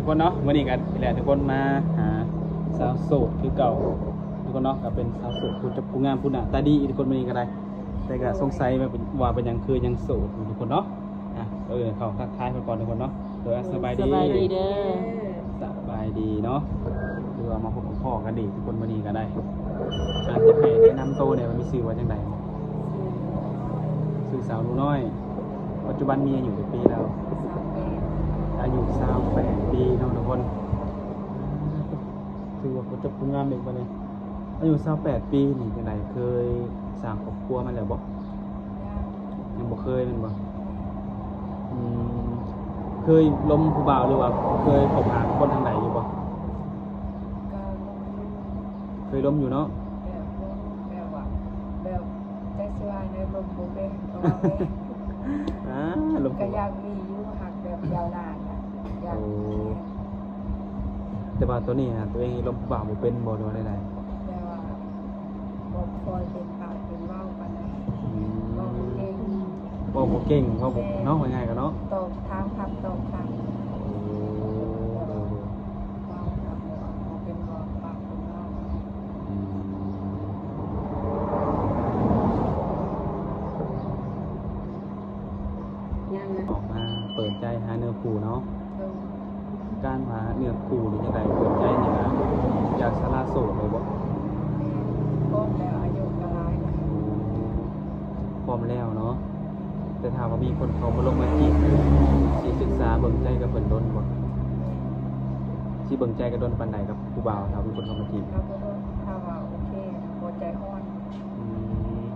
ທຸກຄົນເນາະ ມື້ນີ້ກໍແຫຼະ ທຸກຄົນມາຫາສາວໂສດຄືເກົ່າ ທຸກຄົນເນາະ ກໍເປັນສາວໂສດຜູ້ຈັບຜູ້ງາມ ຜູ້ໜ້າຕາດີ ທຸກຄົນ ມື້ນີ້ກໍໄດ້ ແຕ່ກໍສົງໄສວ່າເປັນ ວ່າເປັນຫຍັງຄືຍັງໂສດ ທຸກຄົນເນາະ. ອ່ະ ເອີ ເຂົ້າທັກທາຍເພິ່ນກ່ອນ ທຸກຄົນເນາະ. ໂດຍ ສະບາຍດີ ສະບາຍດີເດີ ສະບາຍດີເນາະ ຄືວ່າມາພົບມາພໍ້ກັນອີກ ທຸກຄົນ ມື້ນີ້ກໍໄດ້. ອ່ະ ຢາກໃຫ້ແນະນຳໂຕແດ່ ວ່າມີຊື່ວ່າຈັ່ງໃດ? ຊື່ສາວໜູນ້ອຍ. ປັດຈຸບັນມີອາຍຸຈັກປີແລ້ວ? ອາຍຸຊາວແປດປີເນາະ ທຸກຄົນ. ຖືວ່າຄົນຈັບຜູ້ງາມອີກບັດນີ້. ອາຍຸຊາວແປດປີນີ້ ຈັ່ງໃດ ເຄີຍສ້າງຄອບຄົວມາແລ້ວບໍ່? ຍັງບໍ່ເຄີຍແມ່ນບໍ່? ອືມ ເຄີຍລົມຜູ້ບ່າວ ຫຼືວ່າເຄີຍຄົບຫາຄົນທາງໃດຢູ່ບໍ່? ກໍລົມຢູ່ ເຄີຍລົມຢູ່ເນາະ ແບບ ແບບວ່າ ແບບ ຈັກຊິວ່າແນວ ລົມບໍ່ເປັນ ກໍວ່າແມ່ນ ອ່າ ລົມ ກໍຢາກມີຢູ່ ຮັກແບບຍາວນານນະ ຢາກ ໂອ້ ແຕ່ວ່າຕອນນີ້ນະ ຕົວເອງລົມຜູ້ບ່າວບໍ່ເປັນບໍ່ ຫຼືວ່າໃດໆ? ແບບວ່າບໍ່ຄ່ອຍເປັນປາກເປັນເວົ້າປານໃດ ອືມ ເວົ້າບໍ່ເກັ່ງ ເວົ້າບໍ່ເກັ່ງ ເວົ້າບໍ່ ແມ່ນ ເນາະ ວ່າງ່າຍໆກໍເນາະ ຕອບຖາມຄຳຕອບຄຳ ໂອ້ ເວົ້າກໍບໍ່ ບໍ່ເປັນເວົ້າປາກເປັນເວົ້າ ອືມ ຍັງນະ ອອກມາເປີດໃຈຫາເນື້ອຄູ່ເນາະ. ໂດຍ ການຫາເນື້ອຄູ່ນີ້ຈັ່ງໃດ ເປີດໃຈນີ້ກະຢາກສະຫຼະໂສດເລີຍບໍ່? ແມ່ນ ພ້ອມແລ້ວ ອາຍຸກໍຫຼາຍແລ້ວ ພ້ອມແລ້ວເນາະ. ແຕ່ຖ້າວ່າມີຄົນເຂົ້າມາລົມມາຈີບ ຊິສຶກສາເບິ່ງໃຈກັບເພິ່ນດົນບໍ່? ຊິເບິ່ງໃຈກັນດົນປານໃດກັບຜູ້ບ່າວ ຖ້າມີຄົນເຂົ້າມາຈີບ? ກໍບໍ່ດົນ ຖ້າວ່າໂອເຄ ບໍ່ໃຈຮ້ອນ. ອືມ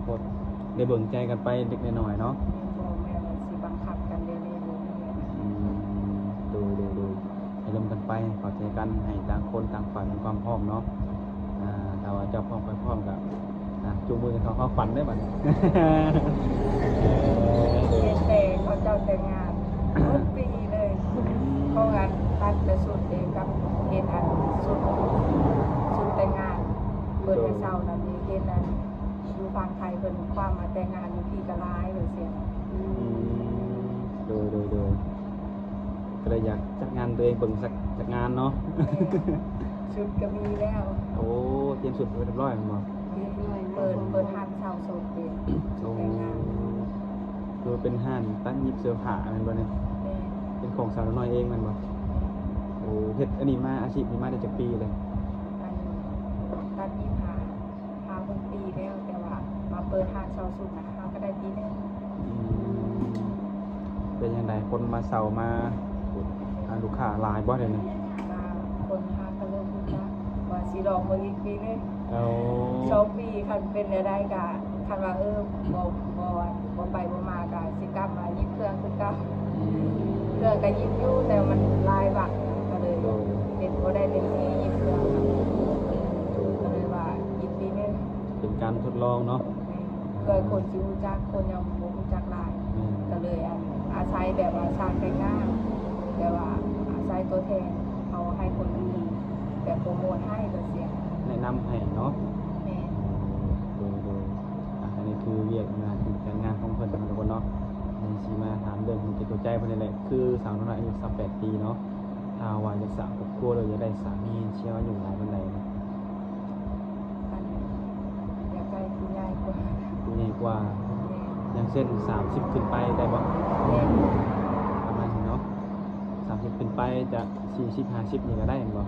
ພໍໄດ້ເບິ່ງໃຈກັນໄປເລັກໆນ້ອຍໆເນາະ ບໍ່ແມ່ນວ່າຊິບັງຄັບກັນດຽວນີ້ ບໍ່ມີ. ອືມ ໂດຍໆໆ ໃຫ້ລົມກັນໄປ ເຂົ້າໃຈກັນ ໃຫ້ຕ່າງຄົນຕ່າງຝ່າຍມີຄວາມພ້ອມເນາະ. ອ່າ ຖ້າວ່າເຈົ້າພ້ອມ ຂ້ອຍພ້ອມ ກໍ ອ່າ ຈູງມືກັນເຂົ້າ ເຂົ້າຝັນເດີບັດນີ້ ເຫັນແຕ່ເຂົາເຈົ້າແຕ່ງງານໝົດປີເລີຍ ເພາະວ່າຕັດແຕ່ຊຸດເດ ກັບເຮັດອັນຊຸດ ຊຸດແຕ່ງງານ ເປີດໃຫ້ເຊົ່ານັ້ນເດ ເຫັນອັນຢູ່ຝັ່ງໄທເພິ່ນຄວ້າມມາແຕ່ງງານຢູ່ພີ້ກໍຫຼາຍ ວ່າຊັ້ນ. ອືມ ໂດຍໆໆ ກໍເລີຍຢາກຈັດງານຕົວເອງເບິ່ງສັກ ຈັກງານເນາະ. ຊຸດກໍມີແລ້ວ ໂອ້ ຕຽມຊຸດໄວ້ຮຽບຮ້ອຍແມ່ນບໍ່? ເປີດ ເປີດຮ້ານເຊົ່າຊຸດເດ ຊຸດແຕ່ງງານ. ໂອ້ ຄືເປັນຮ້ານຕັດຫຍິບເສື້ອຜ້າແມ່ນບໍ່ນີ້? ແມ່ນ ເປັນຂອງສາວໜູນ້ອຍເອງແມ່ນບໍ່? ແມ່ນ ໂອ້ ເຮັດອັນນີ້ມາ ອາຊີບນີ້ມາໄດ້ຈັກປີແລ້ວ? ອັນຕັດຫຍິບຫາ ຫ້າຫົກປີແລ້ວ ແຕ່ວ່າມາເປີດຮ້ານເຊົ່າຊຸດນະ ເຮົາກໍໄດ້ປີໜຶ່ງ. ອືມ ເປັນຈັ່ງໃດ ຄົນມາເຊົ່າມາ ອ່າ ລູກຄ້າຫຼາຍບໍ່ດຽວນີ້? ກໍຄົນຫາກໍເລີ່ມຮູ້ຈັກ ວ່າຊິລອງເບິ່ງອີກປີໜຶ່ງ. ໂອ້ ສອງປີ ຄັນເປັນແນວໃດກໍ ຄັນວ່າ ເອີ ບໍ່ ບໍ່ ບໍ່ໄປບໍ່ມາກໍຊິກັບມາຫຍິບເຄື່ອງຄືເກົ່າ. ອືມ ເຄື່ອງກໍຫຍິບຢູ່ ແຕ່ມັນຫຼາຍບັດ ກໍເລີຍ ໂດຍ ເຮັດບໍ່ໄດ້ເຕັມທີ່ ຫຍິບເຄື່ອງ ໂດຍ ກໍເລີຍວ່າ ອີກປີໜຶ່ງ ເປັນການທົດລອງເນາະ. ແມ່ນ ເພື່ອຄົນຊິຮູ້ຈັກ ຄົນຍັງບໍ່ຮູ້ຈັກຫຼາຍ. ແມ່ນ ກໍເລີຍ ອັນ ອາໄສແບບວ່າສ້າງແຕ່ງງານ ແບບວ່າອາໄສຕົວແທນ ເຮົາໃຫ້ຄົນອື່ນແບບໂປຣໂມດໃຫ້ ແບບຊີ້ ແນະນຳໃຫ້ເນາະ. ແມ່ນ ໂດຍໆ ອ່າ ອັນນີ້ຄືວຽກງານການງານຂອງເພິ່ນເນາະ ທຸກຄົນເນາະ. ອັນນີ້ຊິມາຖາມເລື່ອງຫົວຈິດຫົວໃຈເພິ່ນນີ້ແຫຼະ ຄືສາວໜູນ້ອຍອາຍຸຊາວແປດປີເນາະ ຖ້າວ່າຢາກສ້າງຄອບຄົວ ຫຼືຢາກໄດ້ສາມີ ຊິເອົາອາຍຸຫຼາຍປານໃດ? ອັນ ຢາກໄດ້ຜູ້ໃຫຍ່ກວ່າ ຜູ້ໃຫຍ່ກວ່າ ແມ່ນ ຢ່າງເຊັ່ນ ສາມສິບຂຶ້ນໄປໄດ້ບໍ່? ແມ່ນ ປະມານນີ້ເນາະ ສາມສິບຂຶ້ນໄປ ຈະສີ່ສິບ ຫ້າສິບນີ້ກໍໄດ້ແມ່ນບໍ່?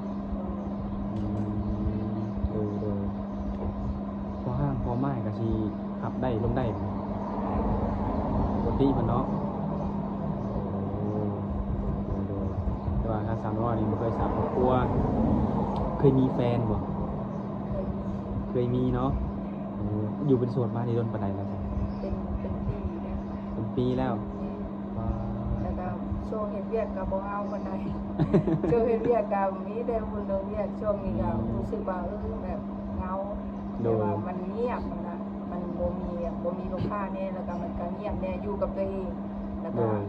ອືມ ໂດຍໆ ພໍຮ່າງພໍໝ້າຍກໍຊິຮັບໄດ້ລົມໄດ້ບໍ່? ແມ່ນ ປົກກະຕິເພິ່ນເນາະ. ໂອ້ ໂດຍໆ ແຕ່ວ່າທາງສາວນ້ອຍນີ້ບໍ່ເຄີຍສ້າງຄອບຄົວ ເຄີຍມີແຟນບໍ່? ເຄີຍມີ ເຄີຍມີເນາະ. ໂອ້ ຢູ່ເປັນໂສດມານີ້ດົນປານໃດແລ້ວ? ເປັນ ເປັນປີແລ້ວ ເປັນປີແລ້ວ. ແມ່ນ ວ້າ ແລ້ວກໍຊ່ວງເຮັດວຽກກໍບໍ່ເຫງົາປານໃດ ຊ່ວງເຮັດວຽກກໍມີແຕ່ວຸ່ນເລື່ອງວຽກ ຊ່ວງນີ້ກໍ ອືມ ຮູ້ສຶກວ່າ ເອີ ແບບເຫງົາ ໂດຍ ແຕ່ວ່າມັນງຽບຫັ້ນນະ ມັນບໍ່ມີ ບໍ່ມີລູກຄ້າແດ່ ແລ້ວກໍມັນກໍງຽບແດ່ ຢູ່ກັບຕົວເອງ ແລ້ວກໍ ໂດຍ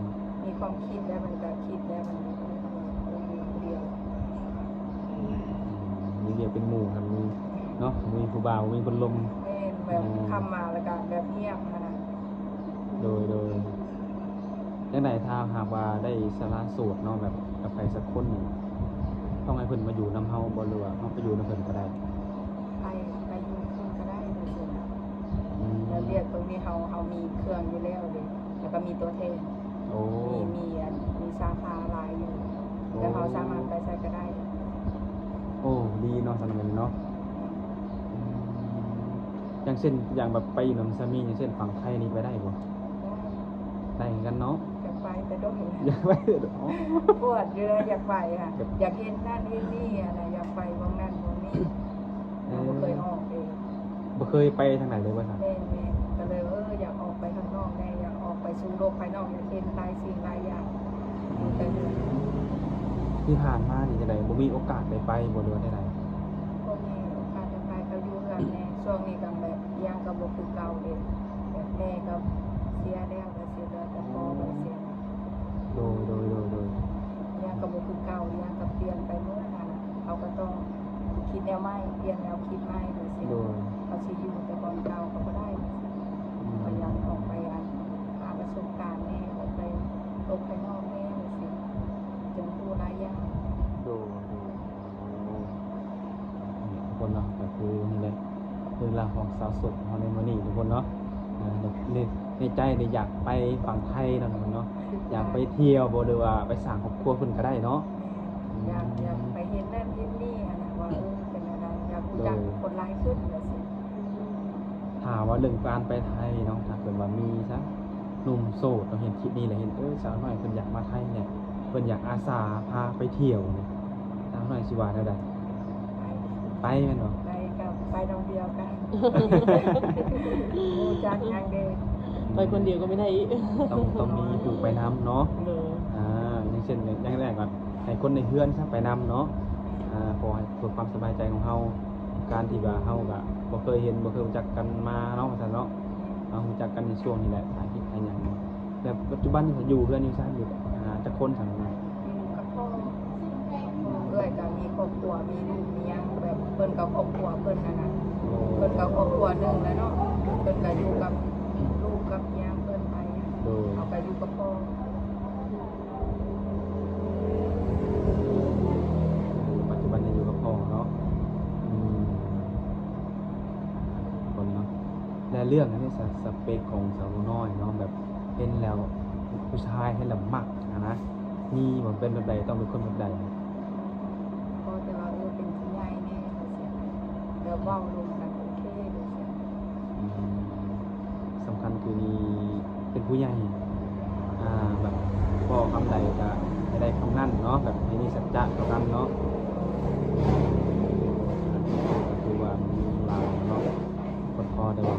ມີຄວາມຄິດ ແລ້ວມັນກໍຄິດ ແລ້ວມັນ ເອີ ຢູ່ຄົນດຽວ ອືມ ມີວຽກເປັນໝູ່ ຄັນມີເນາະ ມີຜູ້ບ່າວ ມີພັດລົມ. ແມ່ນ ແບບ ອ່າ ຄ່ຳມາແລ້ວກໍແບບງຽບຫັ້ນນະ. ໂດຍໆ ຈັ່ງໃດຖ້າຫາກວ່າໄດ້ສະຫຼະໂສດເນາະ ແບບກັບໃຜສັກຄົນນີ້ ຕ້ອງໃຫ້ເພິ່ນມາຢູ່ນຳເຮົາບໍ່ ຫຼືວ່າເຮົາໄປຢູ່ນຳເພິ່ນກໍໄດ້? ໄປ ໄປຢູ່ນຳເພິ່ນກໍໄດ້ ອືມ ແລ້ວວຽກຕົງນີ້ເຮົາ ເຮົາມີເຄື່ອງຢູ່ແລ້ວເດ້ ແລ້ວກໍມີຕົວແທນ ໂອ້ ມີ ມີອັນ ມີສາຂາຫຼາຍຢູ່ ໂອ້ ແລ້ວເຮົາສາມາດໄປໃສກໍໄດ້. ໂອ້ ດີເນາະ ຊັ້ນກໍດີເນາະ. ອືມ ຢ່າງເຊັ່ນ ຢ່າງແບບໄປຢູ່ນຳສາມີ ຢ່າງເຊັ່ນຝັ່ງໄທນີ້ໄປໄດ້ບໍ່? ໄດ້ ໄດ້ຄືກັນເນາະ. ຢາກໄປແຕ່ດົນ ຢາກໄປແຕ່ດົນ ອໍ ປວດຢູ່ແລ້ວ ຢາກໄປຫັ້ນ ຢາກ ຢາກເຮັດນັ້ນເຮັດນີ້ຫັ້ນນະ ຢາກໄປບ່ອນນັ້ນບ່ອນນີ້ ເອີ ຍັງບໍ່ເຄີຍອອກເດ້ ບໍ່ເຄີຍໄປທາງໃດເລີຍວ່າຊັ້ນ? ແມ່ນໆ ກໍເລີຍ ເອີ ຢາກອອກໄປຂ້າງນອກແດ່ ຢາກອອກໄປສູ່ໂລກພາຍນອກ ຢາກເຫັນຫຼາຍສິ່ງຫຼາຍຢ່າງ ອືມ ຢູ່ແຕ່ເຮືອນ. ທີ່ຜ່ານມານີ້ຈັ່ງໃດ ບໍ່ມີໂອກາດໄດ້ໄປບໍ່ ຫຼືວ່າແນວໃດ? ບໍ່ມີໂອກາດໄດ້ໄປ ກໍຢູ່ເຮືອນແດ່ ຊ່ວງນີ້ກໍແບບ ອີ່ຫຍັງກໍບໍ່ຄືເກົ່າເດ້ ແບບແມ່ກໍເສຍແລ້ວ ກໍຊິເຫຼືອແຕ່ພໍ່ກໍເສຍ. ໂດຍ ໂດຍ ໂດຍ ໂດຍ. ອີ່ຫຍັງກໍບໍ່ຄືເກົ່າ ອີ່ຫຍັງກໍປ່ຽນໄປໝົດຫັ້ນນະ ເຮົາກໍຕ້ອງຄິດແນວໃໝ່ ປ່ຽນແນວຄິດໃໝ່ໄປຊີ້. ໂດຍ. ເຮົາຊິຢູ່ແຕ່ບ່ອນເກົ່າກໍບໍ່ໄດ້ ອືມ ກໍຢາກອອກໄປ ອັນ ຫາປະສົບການແດ່ ອອກໄປໂລກພາຍນອກແດ່ ຈັ່ງຊີ້ ຈຶ່ງຮູ້ຫຼາຍຢ່າງ. ໂດຍ ໂດຍ. ໂອ້ ນີ້ທຸກຄົນເນາະ ກໍຄືນີ້ແຫຼະ ເລື່ອງລາວຂອງສາວໂສດຂອງເຮົາໃນມື້ນີ້ທຸກຄົນເນາະ. ເອີ ໃນ ໃນໃຈນີ້ຢາກໄປຝັ່ງໄທເນາະທຸກຄົນເນາະ ຢາກໄປທ່ຽວບໍ່ ຫຼືວ່າໄປສ້າງຄອບຄົວເພິ່ນກໍໄດ້ເນາະ. ແມ່ນ ຢາກ ອືມ ຢາກໄປເຮັດນັ້ນເຮັດນີ້ຫັ້ນນະ ວ່າ ເອີ ເປັນແນວໃດ ຢາກຮູ້ຈັກ ໂດຍ ຄົນຫຼາຍຂຶ້ນວ່າຊີ້. ຖ້າວ່າເລື່ອງການໄປໄທເນາະ ຖ້າເກີດວ່າມີຊະ ໜຸ່ມໂສດເນາະ ເຫັນຄລິບນີ້ແລ້ວ ເຫັນ ເອີ ສາວນ້ອຍເພິ່ນຢາກມາໄທແຫຼະ ເພິ່ນຢາກອາສາພາໄປທ່ຽວນີ້ ສາວນ້ອຍຊິວ່າແນວໃດ? ໄປ ໄປແມ່ນບໍ່? ໄປກໍໄປນຳດຽວກັນ ຮູ້ຈັກຫຍັງເດ້ ໄປຄົນດຽວກໍບໍ່ໄດ້ອີກ ຕ້ອງ ຕ້ອງມີຜູ້ໄປນຳເນາະ. ໂດຍ. ອ່າ ຢ່າງເຊັ່ນ ຢ່າງແລກກໍໃຫ້ຄົນໃນເຮືອນຊະໄປນຳເນາະ ອ່າ ເພື່ອ ເພື່ອຄວາມສະບາຍໃຈຂອງເຮົາ ການທີ່ວ່າເຮົາກໍບໍ່ເຄີຍເຫັນ ບໍ່ເຄີຍຮູ້ຈັກກັນມາເນາະ ວ່າຊັ້ນເນາະ ເຮົາຮູ້ຈັກກັນໃນຊ່ວງນີ້ແຫຼະ ສາເຫດຫາຫຍັງ. ແບບປັດຈຸບັນນີ້ຢູ່ເຮືອນຢູ່ຊານຢູ່ ອ່າ ຈັກຄົນຊັ້ນນະ? ຢູ່ກັບພໍ່ ເອື້ອຍກໍມີຄອບຄົວ ມີລູກມີຫຍັງ ແບບເພິ່ນກໍຄອບຄົວເພິ່ນຫັ້ນນະ. ໂອ້ ເພິ່ນກໍຄອບຄົວໜຶ່ງແລ້ວເນາະ ເພິ່ນກໍຢູ່ກັບລູກກັບຫຍັງເພິ່ນໄປ. ໂດຍ. ເຮົາກໍຢູ່ກັບພໍ່. ປັດຈຸບັນນີ້ຢູ່ກັບພໍ່ເນາະ. ອືມ ຄົນເນາະ ແລະ ເລື່ອງອັນນີ້ ສະ ສະເປັກຂອງສາວໜູນ້ອຍເນາະ ແບບເຫັນແລ້ວ ຜູ້ຊາຍເຫັນແລ້ວມັກຫັ້ນນະ ມີບໍ່? ເປັນແບບໃດ? ຕ້ອງເປັນຄົນແບບໃດ? ຂໍແຕ່ວ່າ ເອີ ເປັນຜູ້ໃຫຍ່ແດ່ ແບບເວົ້າລົມກັນໂອເຄ ອືມ ສຳຄັນຄືມີ ເປັນຜູ້ໃຫຍ່ ອ່າ ແບບເວົ້າຄຳໃດກໍໃຫ້ໄດ້ຄຳນັ້ນເນາະ ແບບໃຫ້ມີສັດຈະຕໍ່ກັນເນາະ. ກໍຄືວ່າມັນຫຼາຍເນາະ ຄົນຂໍແຕ່ວ່າ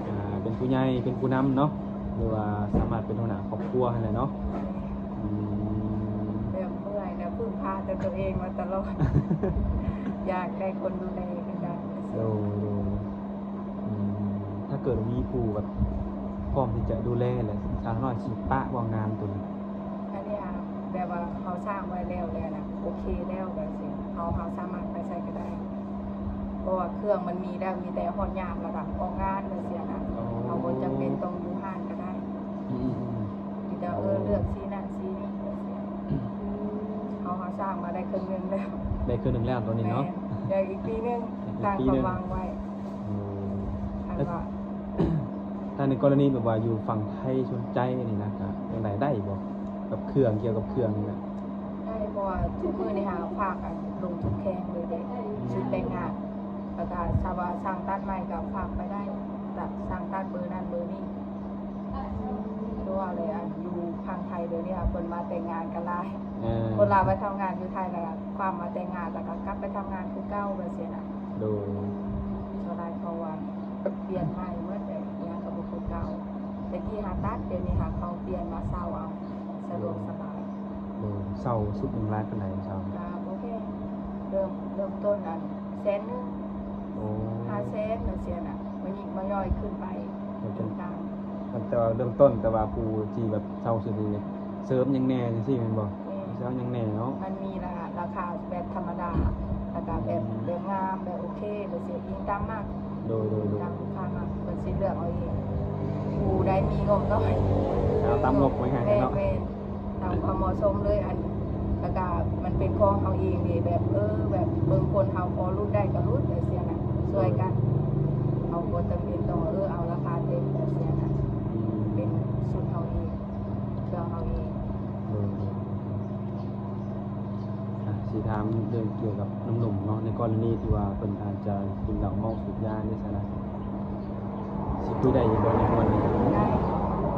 ອ່າ ເປັນຜູ້ໃຫຍ່ ເປັນຜູ້ນຳເນາະ ຫຼືວ່າສາມາດເປັນຫົວໜ້າຄອບຄົວຫັ້ນແຫຼະເນາະ. ອືມ ແບບເມື່ອຍນະ ເພິ່ງພາແຕ່ຕົວເອງມາຕະຫຼອດ ຢາກໄດ້ຄົນດູແລຄືກັນ. ໂດຍ ໂດຍ. ອືມ ຖ້າເກີດມີຜູ້ແບບພ້ອມທີ່ຈະດູແລແຫຼະ ສາວນ້ອຍຊິປະບໍ່ງານຕົວນີ້? ອັນນີ້ຫາ ແບບວ່າເຮົາສ້າງໄວ້ແລ້ວ ແລ້ວນະ ໂອເຄແລ້ວ ແບບຊີ້ ເຮົາ ເຮົາສາມາດໄປໃສກໍໄດ້ ເພາະວ່າເຄື່ອງມັນມີແລ້ວ ມີແຕ່ຮອດຍາມແລ້ວກໍອອກງານ ແບບຊີ້ນະ. ອໍ ເຮົາບໍ່ຈຳເປັນຕ້ອງຢູ່ຮ້ານກໍໄດ້. ອືມໆໆ ມີແຕ່ ເອີ ເລືອກສີນັ້ນສີນີ້ ແບບຊີ້. ເຮົາ ເຮົາສ້າງມາໄດ້ເຄິ່ງໜຶ່ງແລ້ວ ໄດ້ເຄິ່ງໜຶ່ງແລ້ວຕອນນີ້ເນາະ. ແມ່ນ ເຫຼືອອີກປີໜຶ່ງ ຕັ້ງຄວາມຫວັງໄວ້. ໂອ້ ຖ້າ ແລ້ວ ວ່າ ຖ້າໃນກໍລະນີແບບວ່າຢູ່ຝັ່ງໄທສົນໃຈນີ້ນະ ກະຈັ່ງໃດ ໄດ້ບໍ່? ກັບເຄື່ອງ ກ່ຽວກັບເຄື່ອງນີ້ນະ ໄດ້ ເພາະວ່າທຸກມື້ນີ້ຫາຝາກ ອັນ ລົງທຸກແຂງເລີຍເດ້ ອືມ ຊຸດແຕ່ງງານ ແລ້ວກະຖ້າວ່າຊ່າງຕັດໃໝ່ກະຝາກໄປໄດ້ ຕັດ ຊ່າງຕັດເບີນັ້ນເບີນີ້. ຄືວ່າແຫຼະ ອັນ ຢູ່ຝັ່ງໄທດຽວນີ້ຫາ ເພິ່ນມາແຕ່ງງານກັນຫຼາຍ ເອີ ຄົນລາວໄປທຳງານຢູ່ໄທ ແລ້ວກະຄວາມມາແຕ່ງງານ ແລ້ວກະກັບໄປທຳງານຄືເກົ່າ ແບບຊີ້ນະ. ໂດຍ. ສ່ວນຫຼາຍເຂົາວ່າປ່ຽນໃໝ່ໝົດ ແບບອີ່ຫຍັງກໍບໍ່ຄືເກົ່າ. ແຕ່ກີ້ຫາຕັດ ດຽວນີ້ຫາເຂົາປ່ຽນມາເຊົ່າເອົາ ສະດວກສະບາຍ. ໂດຍ. ເຊົ່າຊຸດໜຶ່ງຫຼາຍປານໃດ? ເຊົ່າ ກໍບໍ່ແພງ ເລີ່ມ ເລີ່ມຕົ້ນ ອັນ ແສນໜຶ່ງ. ໂອ້ ຫ້າແສນ ແບບຊີ້ນະ ມາຍິກມາຍ່ອຍຂຶ້ນໄປ. ໂອເຄ ຕາມ ແຕ່ວ່າເລີ່ມຕົ້ນ ແຕ່ວ່າຜູ້ທີ່ແບບເຊົ່າຊຸດນີ້ ເສີມຫຍັງແດ່ຈັ່ງຊີ້ແມ່ນບໍ່? ແມ່ນ. ເຊົ່າຫຍັງແດ່ເນາະ? ມັນມີລາ ລາຄາແບບທຳມະດາ ແລ້ວກະແບບ ອືມ ແບບງາມ ແບບໂອເຄ ແບບຊີ້ ອີງຕາມມັກ. ໂດ ໂດຍ ໂດຍ ໂດຍ ຕາມລູກຄ້າມັກ ເພິ່ນຊິເລືອກເອົາເອງ ຜູ້ໃດມີງົບໜ້ອຍ ເອົາຕາມງົບ ວ່າງ່າຍໆເນາະ ແມ່ນໆ ຕາມຄວາມເໝາະສົມເລີຍ ອັນ ແລ້ວກະມັນເປັນຂອງເຮົາເອງເດ ແບບ ເອີ ແບບເບິ່ງຄົນເຮົາພໍຫຼຸດໄດ້ກະຫຼຸດ ແບບຊີ້ນະ ຊ່ວຍກັນ ເຮົາບໍ່ຈຳເປັນຕ້ອງ ເອີ ເອົາລາຄາເຕັມ ແບບຊີ້ນະ ອືມ ເປັນຊຸດເຮົາເອງ ເຄື່ອງເຮົາເອງ ໂດຍ ໂດຍ ໂດຍ ອ່ະ ຊິຖາມເລື່ອງກ່ຽວກັບໜຸ່ມໆເນາະ ໃນກໍລະນີທີ່ວ່າເພິ່ນອາດຈະກິນເຫຼົ້າເມົາສູບຢານີ້ຊັ້ນນະ ຊິຄຸຍໄດ້ຢູ່ບໍ່ໃນຮອດນີ້? ໄດ້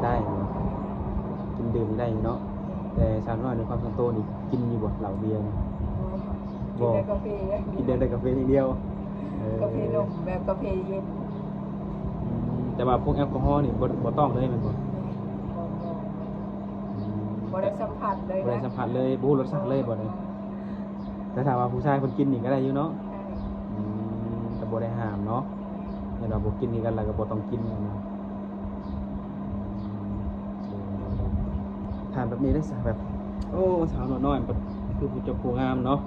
ໄດ້ເນາະ ກິນດື່ມໄດ້ເນາະ ແຕ່ສາວນ້ອຍໃນຄວາມສ່ວນໂຕນີ້ກິນຢູ່ບໍ່ເຫຼົ້າເບຍນີ້? ບໍ່ ບໍ່ ກິນແຕ່ກາເຟຢ່າງດຽວ ກິນແຕ່ກາເຟຢ່າງດຽວ ເອີ ກາເຟນົມ ແບບກາເຟເຢັນ ອືມ ແຕ່ວ່າພວກແອລກໍຮໍນີ້ບໍ່ ບໍ່ຕ້ອງເລີຍແມ່ນບໍ່? ບໍ່ ບໍ່ ບໍ່ ອືມ ບໍ່ໄດ້ສຳຜັດເລີຍນະ ບໍ່ໄດ້ສຳຜັດເລີຍ ບໍ່ຮູ້ລົດຊາດເລີຍບໍ່ນີ້? ແຕ່ຖ້າວ່າຜູ້ຊາຍເພິ່ນກິນນີ້ກໍໄດ້ຢູ່ເນາະ? ໄດ້ ອືມ ກໍບໍ່ໄດ້ຫ້າມເນາະ ແມ່ນ ແຕ່ວ່າບໍ່ກິນຄືກັນແລ້ວກໍບໍ່ຕ້ອງກິນນະ ຖາມແບບນີ້ໄດ້ຊະ ແບບ ໂອ້ ສາວນ້ອຍໆ ແບບຄືຜູ້ເຈົ້າຜູ້ງາມເນາະ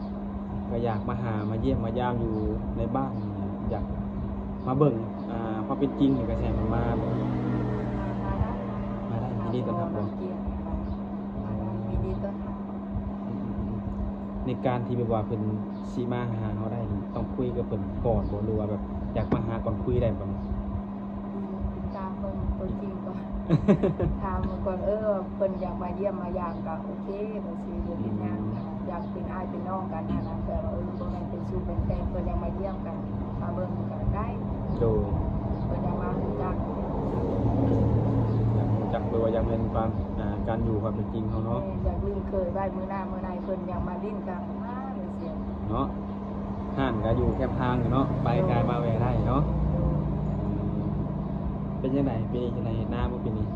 ກໍຢາກມາຫາມາຢ້ຽມມາຢາມຢູ່ໃນບ້ານ ຢາກມາເບິ່ງ ອ່າ ຄວາມເປັນຈິງນີ້ ກໍຊິໃຫ້ເພິ່ນມາ ມາໄດ້ ຍິນດີຕ້ອນຮັບບໍ່? ມາໄດ້ ຍິນດີຕ້ອນຮັບ ອືມໆໆ ໃນການທີ່ແບບວ່າເພິ່ນຊິມາຫາເຮົາໄດ້ນີ້ ຕ້ອງຄຸຍກັບເພິ່ນກ່ອນບໍ່ ຫຼືວ່າແບບຢາກມາຫາກ່ອນຄຸຍໄດ້ບໍ່? ອືມ ຕາມເບິ່ງຕົວຈິງກ່ອນ ຖາມເບິ່ງກ່ອນ ເອີ ເພິ່ນຢາກມາຢ້ຽມມາຢາມກໍໂອເຄ ກໍຊິບໍ່ເປັນຫຍັງ ອືມ ຢາກເປັນອ້າຍເປັນນ້ອງກັນຫັ້ນນະ ແບບວ່າ ເອີ ບໍ່ແມ່ນເປັນຊູ່ເປັນແຟນ ເພິ່ນຢາກມາຢ້ຽມກັນ ມາເບິ່ງກໍໄດ້ ໂດຍ ເພິ່ນຢາກມາຮູ້ຈັກ ຢາກຮູ້ຈັກ ຫຼືວ່າຢາກເຫັນຄວາມ ອ່າ ການຢູ່ຄວາມເປັນຈິງເຮົາເນາະ ແມ່ນ ຢາກລຶ້ງເຄີຍໄວ້ ມື້ໜ້າມື້ໃດເພິ່ນຢາກມາຫຼິ້ນກໍມາ ຈັ່ງຊີ້ເນາະ ຮ້ານກໍຢູ່ແຄມທາງເນາະ ໄປ ໂດຍ ກາຍມາແວ່ໄດ້ເນາະ ໂດຍ ເປັນຈັ່ງໃດ ປີນີ້ຈັ່ງໃດ ເຮັດນາບໍ່ປີນີ້?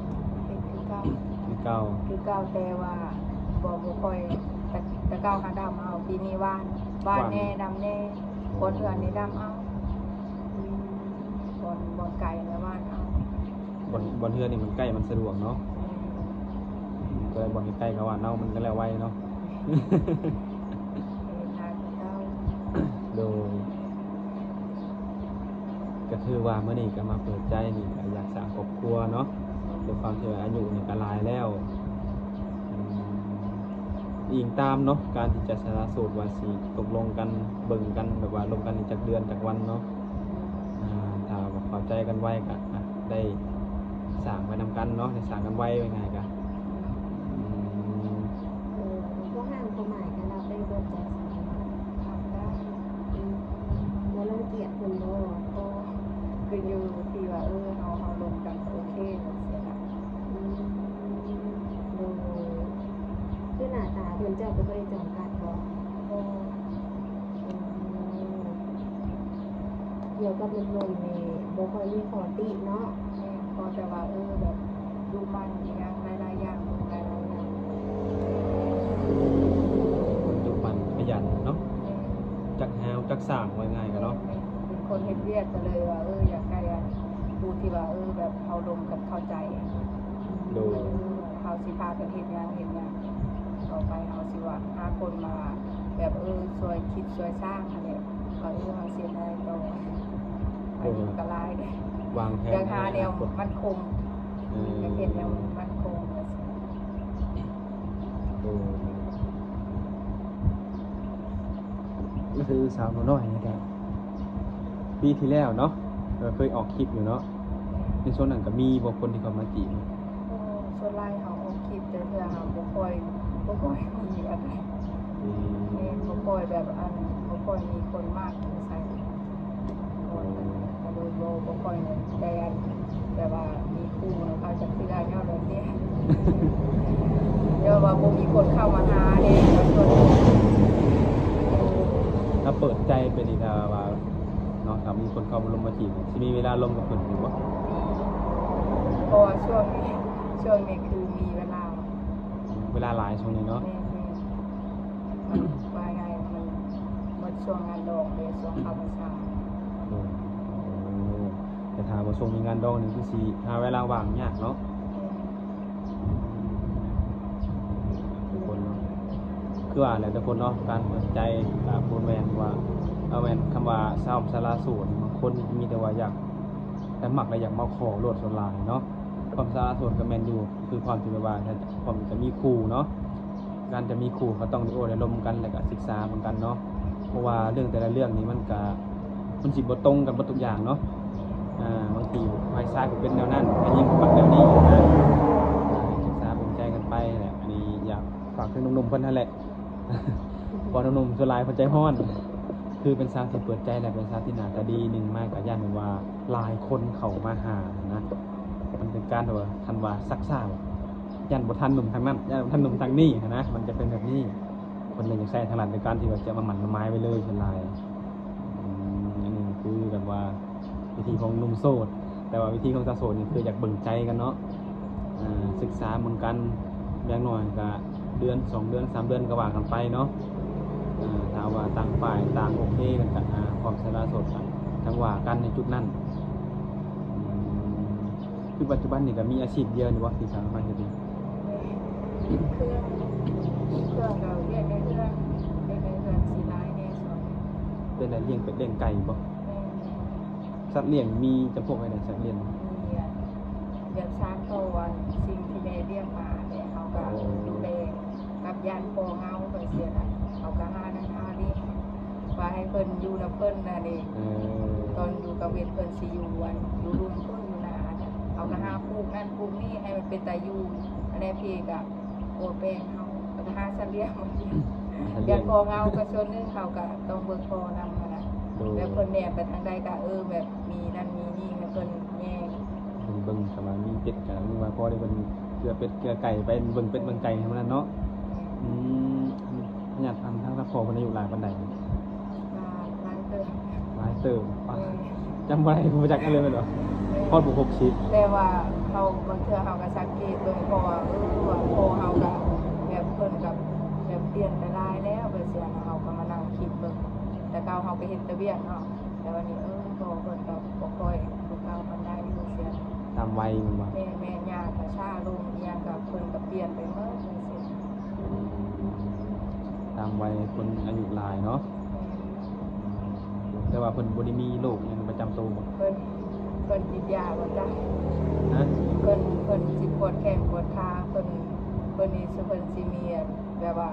ເຮັດຄືເກົ່າ ຄືເກົ່າ ຄືເກົ່າ ແຕ່ວ່າບໍ່ ບໍ່ຄ່ອຍ ແຕ່ ແຕ່ເກົ່າຫາດຳເອົາ ປີນີ້ຫວ່ານ ຫວ່ານແດ່ ຫວ່ານ ດຳແດ່ ບ່ອນເຮືອນນີ້ດຳເອົາ ອືມ ບ່ອນ ບ່ອນໄກແລ້ວຫວ່ານເອົາ ບ່ອນ ບ່ອນເຮືອນນີ້ມັນໃກ້ ມັນສະດວກເນາະ ແມ່ນ ອືມ ກໍໄດ້ບ່ອນໃກ້ໆ ກໍຫວ່ານເອົາ ມັນກໍແລ້ວໄວເນາະ ເຮັດນາຄືເກົ່າ ໂດຍ ກໍຖືວ່າມື້ນີ້ກໍມາເປີດໃຈນີ້ ກໍຢາກສ້າງຄອບຄົວເນາະ ດ້ວຍຄວາມທີ່ວ່າອາຍຸນີ້ກໍຫຼາຍແລ້ວ ອືມ ອີງຕາມເນາະ ການທີ່ຈະສະລະໂສດ ວ່າຊິຕົກລົງກັນ ເບິ່ງກັນ ແບບວ່າລົມກັນຈັກເດືອນຈັກວັນເນາະ ອ່າ ຖ້າວ່າເຂົ້າໃຈກັນໄວກໍ ອ່ະ ໄດ້ສ້າງໄປນຳກັນເນາະ ໄດ້ສ້າງກັນໄວ ວ່າງ່າຍກະ ອືມ ໂອ້ ພວກຫັ້ນຄວາມໝາຍກະຮັບໄດ້ເບິດ ຈັກຊິຮັບໄດ້ ອືມ ບໍ່ລັງກຽດເພິ່ນບໍ່? ບໍ່ ຂຶ້ນຢູ່ທີ່ວ່າ ເອີ ເຮົາ ເຮົາລົມກັນໂອເຄ ຈັ່ງຊີ້ນະ ອືມ ໂດຍ ຄືໜ້າຕາເພິ່ນເຈົ້າກໍບໍ່ໄດ້ຈຳກັດບໍ່? ບໍ່ ໂອ້ ກ່ຽວກັບໜຸ່ມໆນີ້ບໍ່ຄ່ອຍມີຂໍ້ຕິເນາະ ແມ່ນ ຂໍແຕ່ວ່າ ເອີ ແບບດຸໝັ່ນອີ່ຫຍັງຫຼາຍໆຢ່າງ ຫຼາຍໆຢ່າງ ດຸໝັ່ນຂະຫຍັນເນາະ ແມ່ນ ຈັກຫາວຈັກສ້າງ ວ່າງ່າຍກະເນາະ ແມ່ນ ເປັນຄົນເຮັດວຽກ ກໍເລີຍວ່າ ເອີ ຢາກໄດ້ອັນຜູ້ທີ່ວ່າ ເອີ ແບບເຮົາລົມກັນເຂົ້າໃຈ ໂດຍ ເຮົາຊິພາກັນເຮັດຫຍັງ ເຮັດຫຍັງ ຕໍ່ໄປເຮົາຊິວ່າຫາຄົນມາແບບ ເອີ ຊ່ວຍຄິດຊ່ວຍສ້າງຫັ້ນແຫຼະ ວ່າ ເອີ ເຮົາຊິເຮັດແນວໃດຕໍ່ ອາຍຸກໍຫຼາຍເດ້ ວາງແຜນ ຢາກຫາແນວໝັ້ນຄົງ ເອີ ຢາກເຮັດແນວໝັ້ນຄົງ ໂດຍ ກໍຄືສາວໜູນ້ອຍນີ້ກະ ປີທີ່ແລ້ວເນາະ ກໍເຄີຍອອກຄລິບຢູ່ເນາະ ໃນຊ່ວງນັ້ນກໍມີບໍ່ຄົນທີ່ເຂົ້າມາຈີບ? ໂອ້ ສ່ວນຫຼາຍເຮົາອອກຄລິບແຕ່ເທື່ອເຮົາບໍ່ຄ່ອຍ ບໍ່ຄ່ອຍມີອັນໃດ ອືມ ແມ່ນ ບໍ່ຄ່ອຍແບບອັນ ບໍ່ຄ່ອຍມີຄົນມັກໃສ່ ກໍເລີຍບໍ່ ບໍ່ຄ່ອຍໄດ້ອັນ ແບບວ່າມີຄູ່ນຳເຂົາຈັກເທື່ອ ຍ້ອນແບບນີ້ ຍ້ອນວ່າບໍ່ມີຄົນເຂົ້າມາຫາເດ້ ກໍສ່ວນ ຖ້າເປີດໃຈໄປນີ້ ຖ້າວ່າ ເນາະ ຖ້າມີຄົນເຂົ້າມາລົມມາຈີບ ຊິມີເວລາລົມກັບເພິ່ນຢູ່ບໍ່? ມີ ເພາະວ່າຊ່ວງນີ້ ຊ່ວງນີ້ຄືມີເວລາ ເວລາຫຼາຍຊ່ວງນີ້ເນາະ ແມ່ນໆ ວ່າໄງ ມັນໝົດຊ່ວງງານດອງເດ້ ຊ່ວງເຂົ້າພັນສາ ໂດຍ ໂອ້ ແຕ່ຖ້າວ່າຊ່ວງມີງານດອງນີ້ ຄືຊິຫາເວລາວ່າງຍາກເນາະ ແມ່ນ ທຸກຄົນເນາະ ຄືວ່າແຫຼະທຸກຄົນເນາະ ການເປີດໃຈກໍບໍ່ແມ່ນວ່າ ບໍ່ແມ່ນຄຳວ່າຊາວຊາລາໂສດ ບາງຄົນມີແຕ່ວ່າຢາກ ແຕ່ມັກແລະຢາກມາຂໍໂລດສ່ວນຫຼາຍເນາະ. ຄວາມຊາລາໂສດກໍແມ່ນຢູ່ ຄືຄວາມທີ່ແບບວ່າ ຄວາມທີ່ຈະມີຄູ່ເນາະ. ການຈະມີຄູ່ກໍຕ້ອງໄດ້ໂອ້ໄດ້ລົມກັນ ແລ້ວກໍສຶກສາເບິ່ງກັນເນາະ. ເພາະວ່າເລື່ອງແຕ່ລະເລື່ອງນີ້ມັນກະ ມັນຊິບໍ່ຕົງກັນເບິດທຸກຢ່າງເນາະ. ອ່າ ບາງທີຝ່າຍຊາຍກໍເປັນແນວນັ້ນ ຝ່າຍຍິງກໍມັກແນວນີ້ນະ. ສຶກສາເບິ່ງໃຈກັນໄປແຫຼະ. ອັນນີ້ຢາກຝາກເຖິງໜຸ່ມໆເພິ່ນຫັ້ນແຫຼະ ເພາະໜຸ່ມໆສ່ວນຫຼາຍເພິ່ນໃຈຮ້ອນ. ຄືເປັນສາວທີ່ເປີດໃຈ ແລະເປັນສາວທີ່ໜ້າຕາດີ ໜຶ່ງມາກໍຢ້ານແບບວ່າຫຼາຍຄົນເຂົ້າມາຫານະ. ມັນເປັນການທີ່ວ່າ ຄັນວ່າຊັກຊ້າ ຢ້ານບໍ່ທັນໜຸ່ມທາງນັ້ນ ຢ້ານບໍ່ທັນໜຸ່ມທາງນີ້ຫັ້ນນະ. ມັນຈະເປັນແບບນີ້ ເພິ່ນເລີຍຢາກໃຊ້ທາງລັດໃນການທີ່ວ່າຈະມາໝັ້ນມາໝາຍໄວ້ເລີຍສ່ວນຫຼາຍ. ອືມ ອັນນີ້ຄືແບບວ່າວິທີຂອງໜຸ່ມໂສດ ແຕ່ວ່າວິທີຂອງສາວໂສດນີ້ຄືຢາກເບິ່ງໃຈກັນເນາະ. ອ່າ ສຶກສາເບິ່ງກັນ ຢ່າງໜ້ອຍກະເດືອນ ສອງເດືອນ ສາມເດືອນ ກໍວ່າກັນໄປເນາະ. ເອີ ຖ້າວ່າຕ່າງຝ່າຍຕ່າງໂອເຄກັນກະ ອ່າ ຄວາມຊາລາໂສດກະຈັ່ງວ່າກັນໃນຈຸດນັ້ນ. ອືມ ຄືປັດຈຸບັນນີ້ກໍມີອາຊີບດຽວນີ້ບໍ່ທີ່ສາມາດເຮັດໄດ້? ແມ່ນ ເຄື່ອງ ເຄື່ອງກໍວຽກໃນເຮືອນ ວຽກໃນເຮືອນຊິຫຼາຍແດ່ຊ່ວງນີ້. ເປັນໄດ້ລ້ຽງເປັດລ້ຽງໄກ່ບໍ່? ແມ່ນໆ. ສັດລ້ຽງມີຈຳພວກໃດ ສັດລ້ຽງ? ມີ ອາ ແບບສານຕໍ່ ອັນ ສິ່ງທີ່ແມ່ລ້ຽງມາແຫຼະ ເຮົາກໍ ໂອ້ ດູແລ ກັບຢ້ານພໍ່ເຮົາເພິ່ນເສຍນະ ເຮົາກໍຫານັ້ນຫານີ້ ວ່າໃຫ້ເພິ່ນຢູ່ນຳເພິ່ນນະເດ. ເອີ ຕອນຢູ່ກາງເວັນເພິ່ນຊິຢູ່ ອັນ ຢູ່ລຸ່ມພຸ້ນ ຢູ່ໜ້າ ເຮົາກໍຫາປູກນັ້ນປູກນີ້ໃຫ້ມັນເປັນຕາຢູ່. ອັນໃດເພກະ ໂອ້ ແປງເຮົາ ແລ້ວກໍຫາສະຫຼຽງ ສະຫຼຽງ ແບບພໍ່ເຮົາກໍສ່ວນໜຶ່ງ ເຮົາກໍຕ້ອງເບິ່ງພໍ່ນຳຫັ້ນນະ. ໂດຍ ແບບເພິ່ນແນມໄປທາງໃດກໍ ເອີ ແບບມີນັ້ນມີນີ້ໃຫ້ເພິ່ນແຍງ ເບິ່ງ ເບິ່ງ ຖ້າວ່າມີເປັດກໍ ຫຼືວ່າພໍໄດ້ເບິ່ງເກືອເປັດເກືອໄກ່ ໄປເບິ່ງເປັດເບິ່ງໄກ່ໃຫ້ມັນນັ້ນເນາະ. ອືມ ຍາດທາງ ທາງ ທາງພໍ່ເພິ່ນອາຍຸຫຼາຍປານໃດ? ກໍຫຼາຍເຕີບ ຫຼາຍເຕີບ ປາ ແມ່ນ ຈຳບໍ່ໄດ້ ບໍ່ຈັກກັນເລີຍແມ່ນບໍ່? ແມ່ນ ຮອດບໍ່ຫົກສິບ ແຕ່ວ່າເຮົາ ບາງເທື່ອເຮົາກໍສັງເກດເບິ່ງ ເພາະວ່າ ເອີ ວ່າພໍ່ເຮົາກໍແບບ ເພິ່ນກໍແບບປ່ຽນໄປຫຼາຍແລ້ວ ແບບຊີ້ນະ ເຮົາກໍມານັ່ງຄິດເບິ່ງ ແຕ່ເກົ່າເຮົາກໍເຮັດແຕ່ວຽກເນາະ ແຕ່ວ່ານີ້ ເອີ ພໍ່ເພິ່ນກໍບໍ່ຄ່ອຍຄືເກົ່າປານໃດ ແບບຊີ້ນະ ຕາມໄວແມ່ນບໍ່? ແມ່ນໆ ຍ່າງກໍຊ້າລົງ ອີ່ຫຍັງກໍ ເພິ່ນກໍປ່ຽນໄປໝົດ ແບບຊີ້ນະ. ຕາມໄວຄົນອາຍຸຫຼາຍເນາະ. ແມ່ນ ແຕ່ວ່າເພິ່ນບໍ່ໄດ້ມີໂລກຫຍັງປະຈຳໂຕບໍ່? ເພິ່ນ ເພິ່ນກິນຢາປະຈຳ. ຮະ? ເພິ່ນ ເພິ່ນຊິປວດແຂ້ງປວດຂາ ເພິ່ນ ເພິ່ນນີ້ ເພິ່ນຊິມີ ແບບວ່າ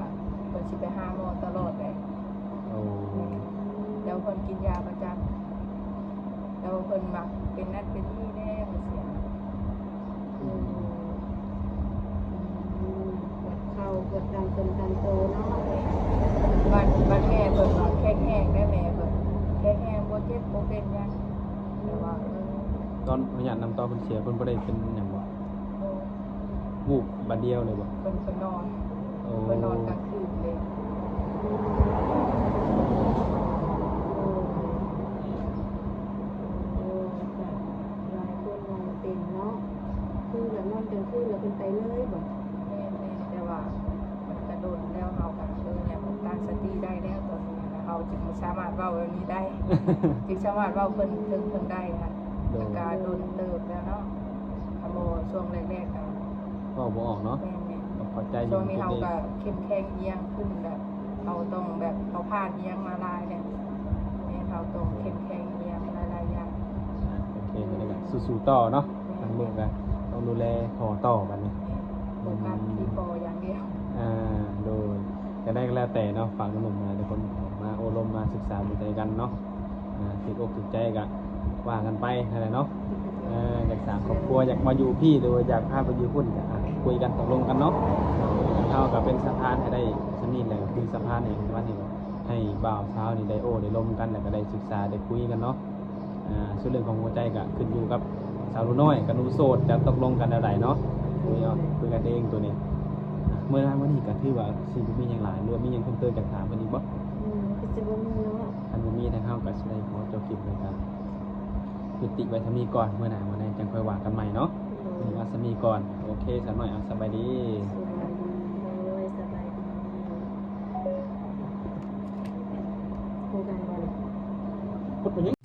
ເພິ່ນຊິໄປຫາໝໍຕະຫຼອດເດ. ໂອ້ ແລ້ວເພິ່ນກິນຢາປະຈຳ ແລ້ວເພິ່ນມັກເປັນນັ້ນເປັນນີ້ແດ່ ວ່າຊັ້ນ. ອືມ ອືມ ປວດເຂົ່າປວດຕາມຕົນຕາມໂຕເນາະ. ບັດ ບັດແມ່ເພິ່ນວ່າແຂງແຮງໄດ໋ ແມ່ເພິ່ນແຂງແຮງ ບໍ່ເຈັບບໍ່ເປັນຫຍັງ ແຕ່ວ່າ ເອີ ຕອນພະຍາດນ້ຳຕໍ່ເພິ່ນເສຍ ເພິ່ນບໍ່ໄດ້ເປັນຫຍັງບໍ່? ບໍ່. ວູບບາດດຽວເລີຍບໍ່? ເພິ່ນ ເພິ່ນນອນ ໂອ້ ເພິ່ນນອນກາງຄືນເລີຍ. ໂອ້ ໂອ້ ຫຼາຍຄົນວ່າເປັນເນາະ ຄືແບບນອນກາງຄືນແລ້ວເພິ່ນໄປເລີຍບໍ່? ແມ່ນໆ ແຕ່ວ່າມັນກະດົນແລ້ວ ເຮົາກະ ເອີ ຍັງຕັ້ງສະຕິໄດ້ແລ້ວ ຕອນນີ້ຫັ້ນນະ ເຮົາຈຶ່ງສາມາດເວົ້າແບບນີ້ໄດ້ ຈຶ່ງສາມາດເວົ້າເພິ່ນ ເຖິງເພິ່ນໄດ້ຫັ້ນ. ໂດຍ ມັນກະດົນເຕີບແລ້ວເນາະ ຄັນບໍ່ຊ່ວງແລກໆ ກະ ເວົ້າບໍ່ອອກເນາະ. ແມ່ນໆ ເຂົ້າໃຈຢູ່ ຊ່ວງນີ້ເຮົາກະເຂັ້ມແຂງອີ່ຫຍັງຂຶ້ນ ແບບເຮົາຕ້ອງແບບ ເຮົາຜ່ານອີ່ຫຍັງມາຫຼາຍແລ້ວ ແມ່ນ ເຮົາຕ້ອງເຂັ້ມແຂງອີ່ຫຍັງຫຼາຍໆຢ່າງ. ໂອເຄ ຈັ່ງໃດກະສູ້ໆຕໍ່ເນາະ. ແມ່ນໆ ທາງລູກກະຕ້ອງດູແລພໍ່ຕໍ່ບັດນີ້ ແມ່ນ ໂຟກັສທີ່ພໍ່ຢ່າງດຽວ. ອ່າ ໂດຍ ຈັ່ງໃດກໍແລ້ວແຕ່ເນາະ ຝາກໜຸ່ມໆຫຼາຍໆຄົນມາໂອ້ລົມ ມາສຶກສາດູໃຈກັນເນາະ. ອ່າ ຖືກອົກຖືກໃຈກະວ່າກັນໄປຫັ້ນແຫຼະເນາະ. ເອີ ຢາກສ້າງຄອບຄົວ ຢາກມາຢູ່ພີ້ ຫຼືວ່າຢາກພາໄປຢູ່ພຸ້ນ ກະ ອ່າ ຄຸຍກັນຕົກລົງກັນເນາະ. ເຮົາກະເປັນສະພານໃຫ້ໄດ້ສ່ຳນີ້ແຫຼະ ຄືສະພານໃຫ້ວັນນີ້ ໃຫ້ບ່າວສາວນີ້ໄດ້ໂອ້ໄດ້ລົມກັນ ແລ້ວກະໄດ້ສຶກສາໄດ້ຄຸຍກັນເນາະ. ອ່າ ສ່ວນເລື່ອງຂອງຫົວໃຈກະຂຶ້ນຢູ່ກັບສາວໜູນ້ອຍກັບໜຸ່ມໂສດ ຈະຕົກລົງກັນແນວໃດເນາະ. ໂດຍ ເນາະ ຄຸຍກັນເອງໂຕນີ້. ມື້ໜ້າມື້ນີ້ກະຖືວ່າຊິບໍ່ມີຫຍັງຫຼາຍ ຫຼືວ່າມີຫຍັງເພີ່ມເຕີມຢາກຖາມເພິ່ນອີກບໍ່? ອືມ ຄືຊິບໍ່ມີເນາະ. ຄັນບໍ່ມີ ທາງເຮົາກະຊິໄດ້ຂໍຈົບຄລິບ ແລ້ວກະຍຸຕິໄວ້ສ່ຳນີ້ກ່ອນ ມື້ໜ້າມື້ໃດຈັ່ງຄ່ອຍວ່າກັນໃໝ່ເນາະ. ໂດຍ ມື້ນີ້ເອົາສ່ຳນີ້ກ່ອນ. ໂອເຄ ສາວນ້ອຍ ເອົາ ສະບາຍດີ. ສະບາຍດີ ໂດຍ ສະບາຍດີ. ໂທກັນບໍ່?